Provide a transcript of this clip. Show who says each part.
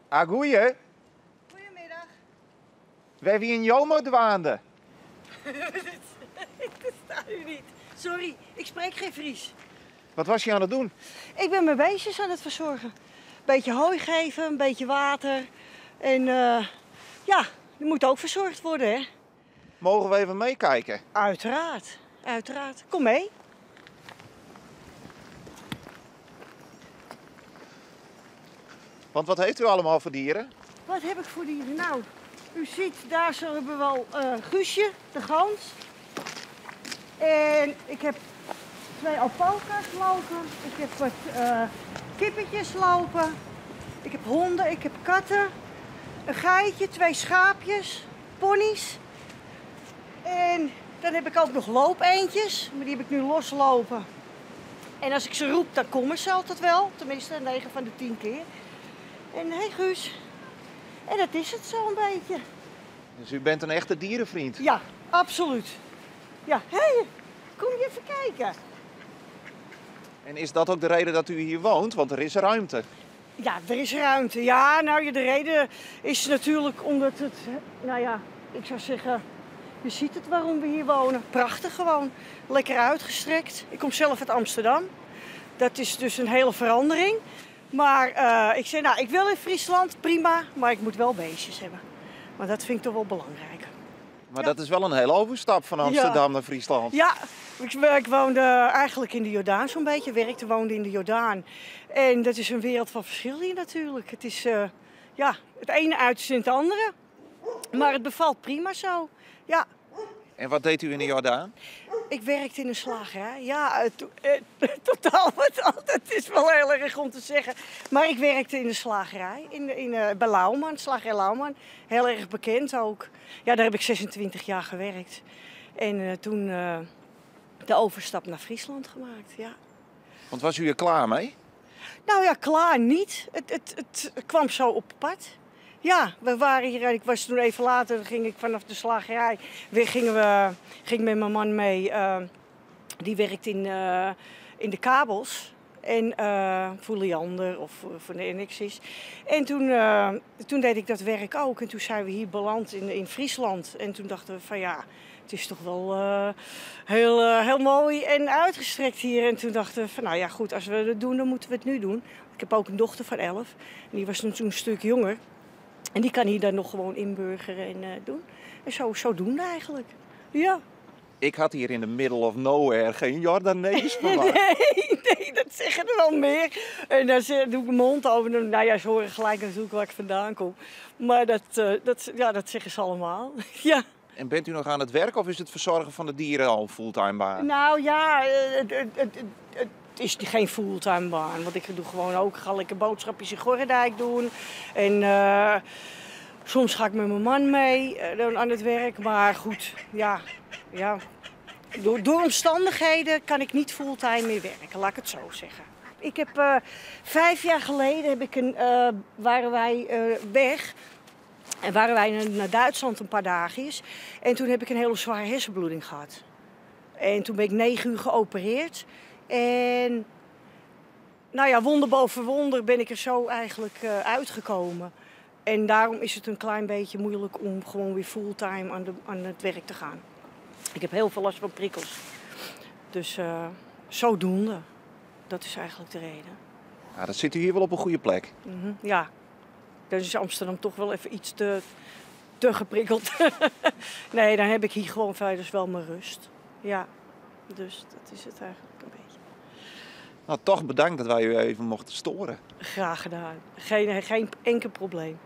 Speaker 1: Ah, goeie.
Speaker 2: Goedemiddag.
Speaker 1: Wêr wienen jo mei dwaande?
Speaker 2: Ik versta u niet. Sorry, ik spreek geen Fries.
Speaker 1: Wat was je aan het doen?
Speaker 2: Ik ben mijn beestjes aan het verzorgen. Beetje hooi geven, een beetje water. En ja, die moet ook verzorgd worden, hè?
Speaker 1: Mogen we even meekijken?
Speaker 2: Uiteraard, uiteraard. Kom mee.
Speaker 1: Want wat heeft u allemaal voor dieren?
Speaker 2: Wat heb ik voor dieren? Nou, u ziet, daar zo hebben we al Guusje, de gans. En ik heb 2 alpaca's lopen. Ik heb wat kippetjes lopen. Ik heb honden, ik heb katten. Een geitje, 2 schaapjes, ponies. En dan heb ik ook nog loopeendjes, maar die heb ik nu loslopen. En als ik ze roep, dan komen ze altijd wel. Tenminste, 9 van de 10 keer. En hey Guus. En dat is het zo een beetje.
Speaker 1: Dus u bent een echte dierenvriend?
Speaker 2: Ja, absoluut. Ja, hé, hey, kom je even kijken.
Speaker 1: En is dat ook de reden dat u hier woont? Want er is ruimte.
Speaker 2: Ja, er is ruimte. Ja, nou, de reden is natuurlijk omdat het, nou ja, ik zou zeggen, je ziet het waarom we hier wonen. Prachtig gewoon. Lekker uitgestrekt. Ik kom zelf uit Amsterdam. Dat is dus een hele verandering. Maar ik zei, nou, ik wil in Friesland, prima, maar ik moet wel beestjes hebben. Maar dat vind ik toch wel belangrijk.
Speaker 1: Maar dat is wel een hele overstap van Amsterdam naar Friesland.
Speaker 2: Ja, ik woonde eigenlijk in de Jordaan zo'n beetje. Werkte, woonde in de Jordaan. En dat is een wereld van verschil hier natuurlijk. Het is het ene uiterste in het andere. Maar het bevalt prima zo, ja.
Speaker 1: En wat deed u in de Jordaan?
Speaker 2: Ik werkte in een slagerij. Ja, totaal wat anders. Het is wel heel erg om te zeggen. Maar ik werkte in de slagerij. Bij Louman, slagerij Louman. Heel erg bekend ook. Ja, daar heb ik 26 jaar gewerkt. En toen de overstap naar Friesland gemaakt, ja.
Speaker 1: Want was u er klaar mee?
Speaker 2: Nou ja, klaar niet. Het kwam zo op pad. Ja, we waren hier en ik was toen even later, ging ik vanaf de slagerij. Weer gingen we, ging met mijn man mee, die werkt in de kabels. En voor Liander of voor de Enexis. En toen deed ik dat werk ook. En toen zijn we hier beland in Friesland. En toen dachten we van ja, het is toch wel heel mooi en uitgestrekt hier. En toen dachten we van nou ja goed, als we het doen, dan moeten we het nu doen. Ik heb ook een dochter van 11. En die was toen een stuk jonger. En die kan hier dan nog gewoon inburgeren en doen. En zodoende eigenlijk. Ja.
Speaker 1: Ik had hier in de middle of nowhere geen Jordanees verwacht.
Speaker 2: Nee, nee, dat zeggen er wel meer. En dan doe ik mijn mond open. Nou ja, ze horen gelijk natuurlijk waar ik vandaan kom. Maar dat zeggen ze allemaal. Ja.
Speaker 1: En bent u nog aan het werk of is het verzorgen van de dieren al een fulltime baan?
Speaker 2: Nou ja, het is geen fulltime baan. Want ik doe gewoon ook, ga lekker boodschapjes in Gorredijk doen. En soms ga ik met mijn man mee dan aan het werk. Maar goed, ja, ja. Door omstandigheden kan ik niet fulltime meer werken, laat ik het zo zeggen. Ik heb 5 jaar geleden heb ik een waren wij weg. En waren wij naar Duitsland een paar dagjes. En toen heb ik een hele zware hersenbloeding gehad. En toen ben ik 9 uur geopereerd. En nou ja, wonder boven wonder ben ik er zo eigenlijk uitgekomen. En daarom is het een klein beetje moeilijk om gewoon weer fulltime aan het werk te gaan. Ik heb heel veel last van prikkels. Dus zodoende. Dat is eigenlijk de reden.
Speaker 1: Ja, dan zit u hier wel op een goede plek.
Speaker 2: Ja. Dan is Amsterdam toch wel even iets te geprikkeld. Nee, dan heb ik hier gewoon verder wel mijn rust. Ja, dus dat is het eigenlijk een beetje.
Speaker 1: Nou, toch bedankt dat wij u even mochten storen.
Speaker 2: Graag gedaan. Geen enkel probleem.